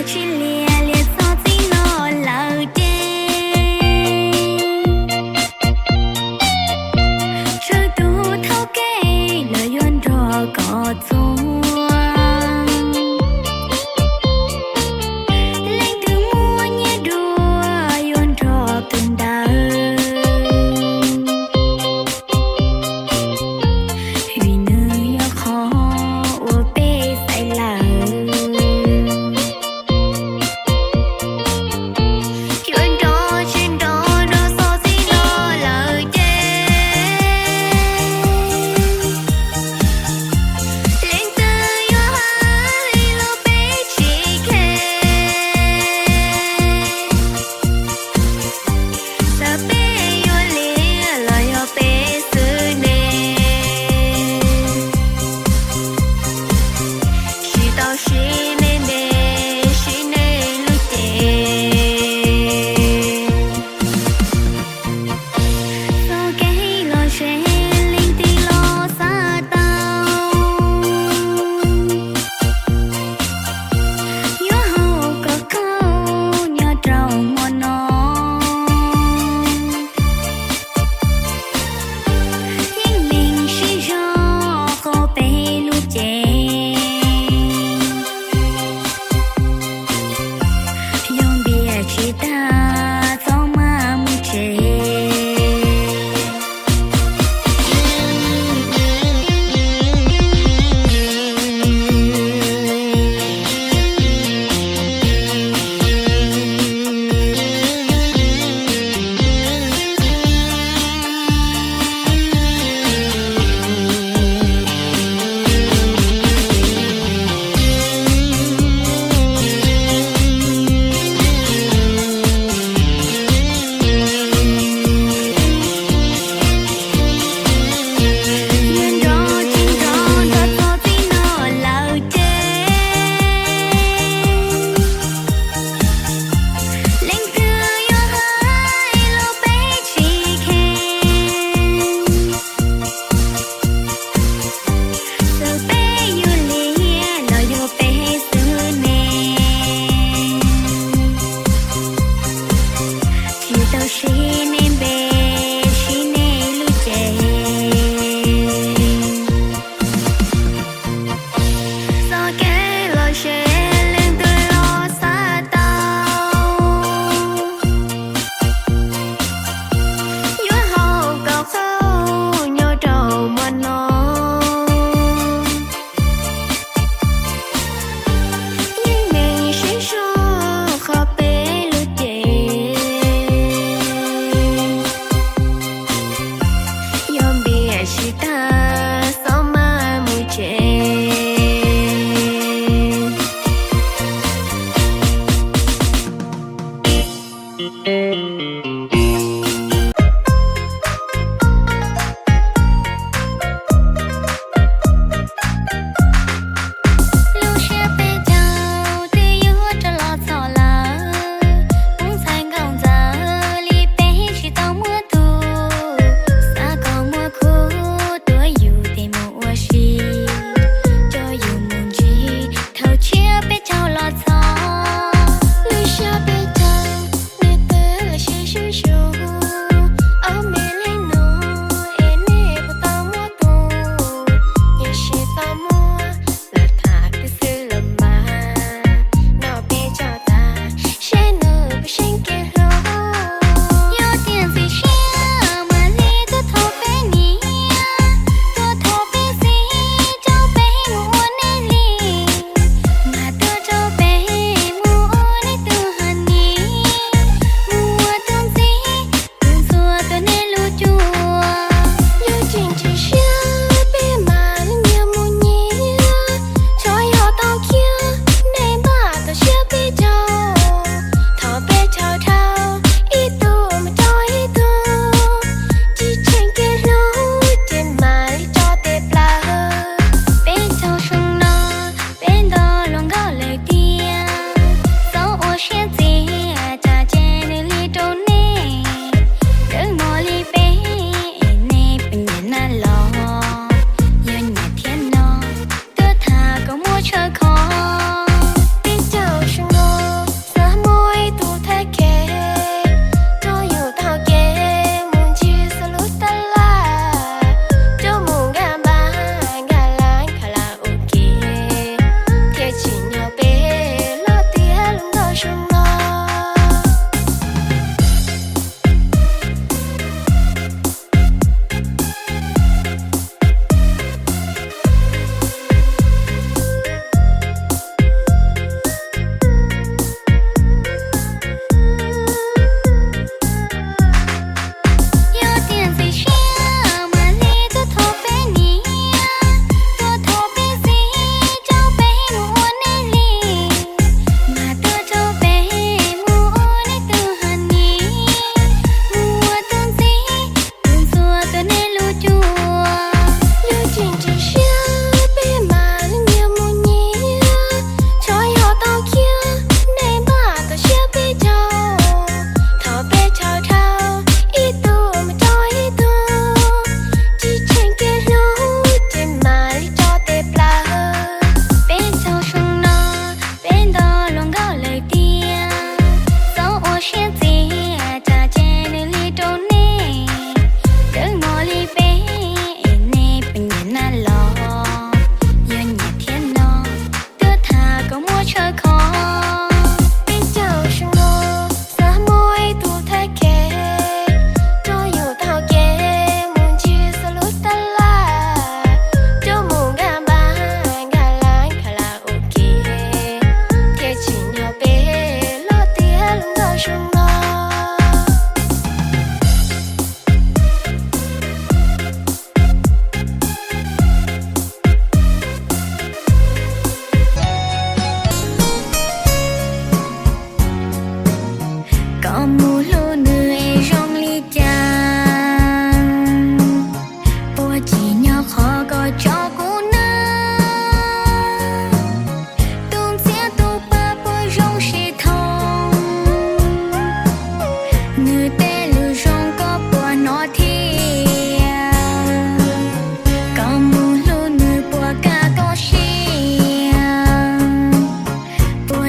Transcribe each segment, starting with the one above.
Tsis liam liam txog txij no lawm ces, tsawg tus thaub kev los yuav nrog koj txuag. Leej twg muaj nyiaj dua yuav nrog tus ntawd, vim nws yog qhov uas peb xaiv lawm. Yuav nrog tsis nrog rau txog txij no lawm ces, leej twg yuav hais los peb tsis khe. Txawm peb yuav liam los yog peb xwb ne, tsis tau sib me me, sib neeg lub cev. Txoj kev los ze, leej twg los xav tau, yuav haum kom khaum nyob rau hmo no. Yeej meem sib zog qaug peb lub cev, yog npias tsis tag txhob maj mus tsev.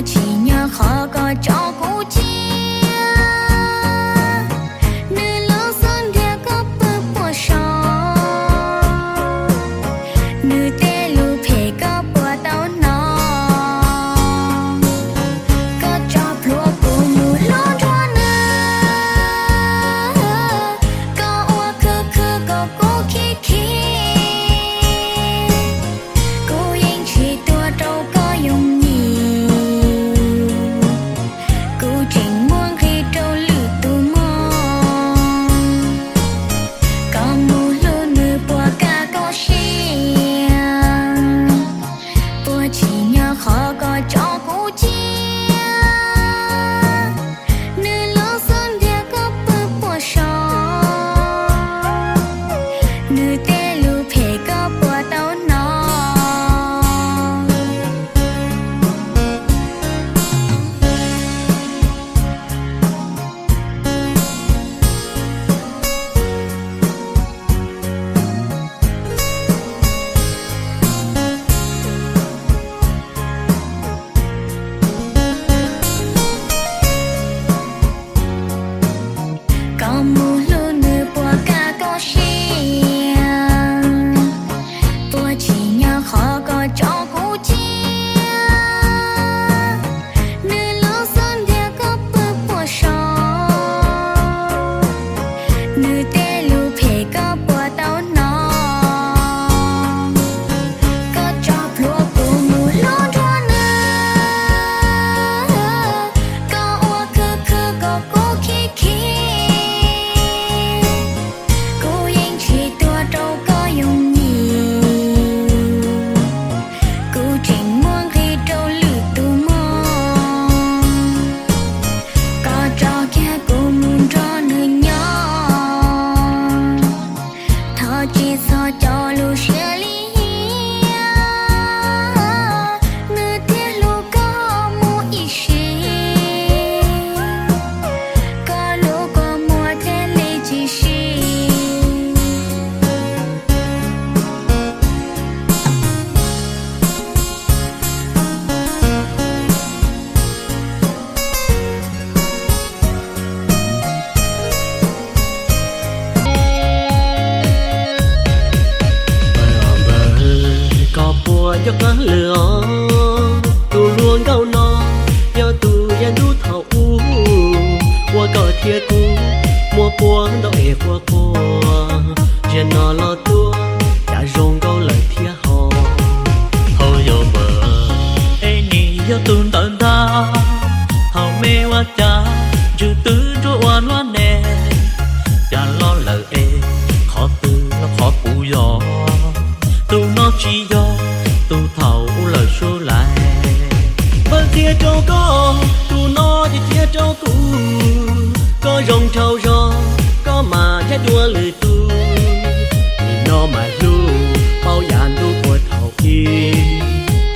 Tsim nyog qhov koj tso kuv cia, nws lub xub ntiag koj pw puag saud, nws tej lus phem koj puas tau hnov. Koj tso plhuav kuv mus hlub nrog nws, koj ua khwv khwv kom kuv khib khib. Kuv yeej tsis tuag rau koj yooj yim, kuv tseem muaj nqis rau lwm tus mog. Koj mus hlub nws puas kam koj siab, puas tsim nyog qhov koj tso kuv cia, nws lub xub ntiag koj pw puag saud, nws tej lus phem koj puas tau hnov. Koj mus hlub nws puas kam koj siab, puas tsim nyog qhov koj tso kuv cia, nws lub xub ntiag koj pw puag saud, nws tej lus phem koj puas tau hnov. Koj tso plhuav kuv mus hlub nrog nws, koj ua khwv khwv kom kuv khib khib. Kuv yeej tsis tuag rau koj yooj yim, kuv tseem muaj nqis rau lwm tus mog. Koj tso kiag kuv mus nrog nws nyob, thov tsis txhob coj lus siab li hiam, nws thiaj hlub koj mus ib sim, koj lub kua muag thiaj li tsis sib. Koj puas nco qab lawm os, tus hluas nkauj no yog tus yaj ntub thaum ub, uas koj thiab kuv muaj puav ntau es quaj quaj, zaum no los tuaj cas zoo nkauj lawm thiab ho. Hauv yos npawg, es nim yog tus ntawd ntag, thaum me ua cas ntsws twb nruab ua luaj ne, cas loj lawm es qhov twg los qhov puv yos, tus no tsis yog tus thaum ub lawm sub lais. Npawg, cia rau koj, tus no ces cia rau kuv, koj zoo dhau zog, koj mas yog dua lwm tus, nim no mas hlub paub yav ntuj puag thaum ub,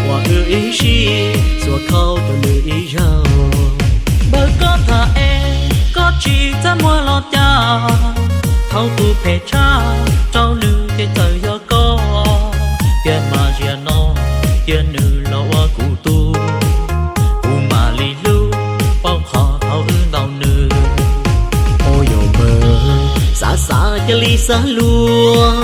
uas wb ib sij xuas khau rau nws ib zaug. Npawg, koj tham es koj tsis txaj muag los cas, thaum tus phem tshaj rau nws ces txawm yog koj, tiam mas zaum no cia nws los ua kuv tug, kuv mam li hlub paub qhov thaum wb ntaus nws. Ua yos npawg, xav xav cia li xav luag,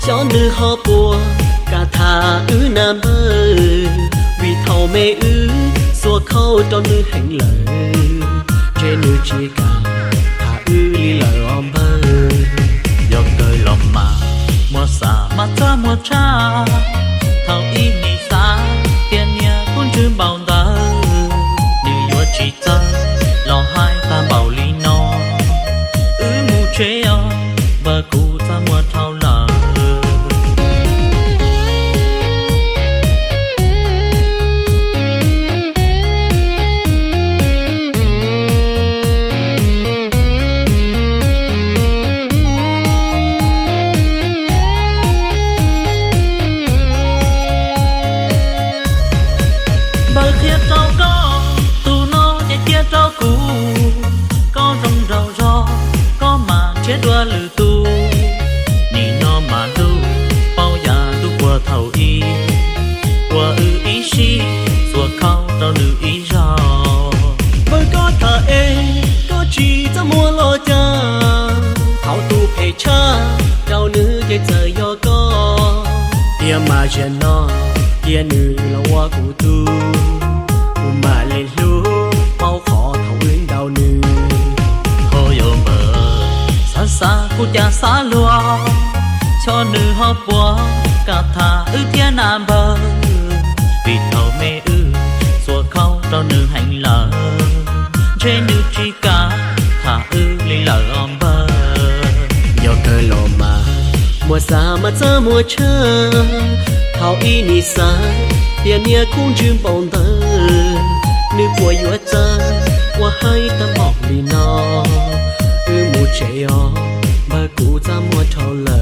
xyov nws ho puas kam tham wb na npawg, vim thaum me wb xuas khau rau nws heev lawm, ntshe nws tsis kam tham wb li lawm os npawg. Yog kawg los mas muab xav mas txaj muag tshaj, thaum ub nim xav tias niag kub ntswg npaum ntawd, nws yuav tsis txawj los hais tag npaum li no, wb mus tsev os, npawg, kuv txaj muag dhau lawm. Zaum no cia nws los ua kuv tug, kuv mam li hlub paub qhov thaum wb ntaus nws. Ho yuav npawg, xav xav kuv cas xav luag, xyov nws ho puas kam tham wb thiab na npawg. Vim thaum me wb txhua khaub rau nws heev lawm, ntshe nws tsis kam tham wb li lawm os npawg. Yog kawg los mas muaj xav mas txaj muaj tshaj, thaum ib nim xav tias niam kuj ntsws npaum ntawd, nws puas yuav txawj ua haib tag npaum li no. Wb mus tsev os npawg, kuv txaj muag dhau lawm.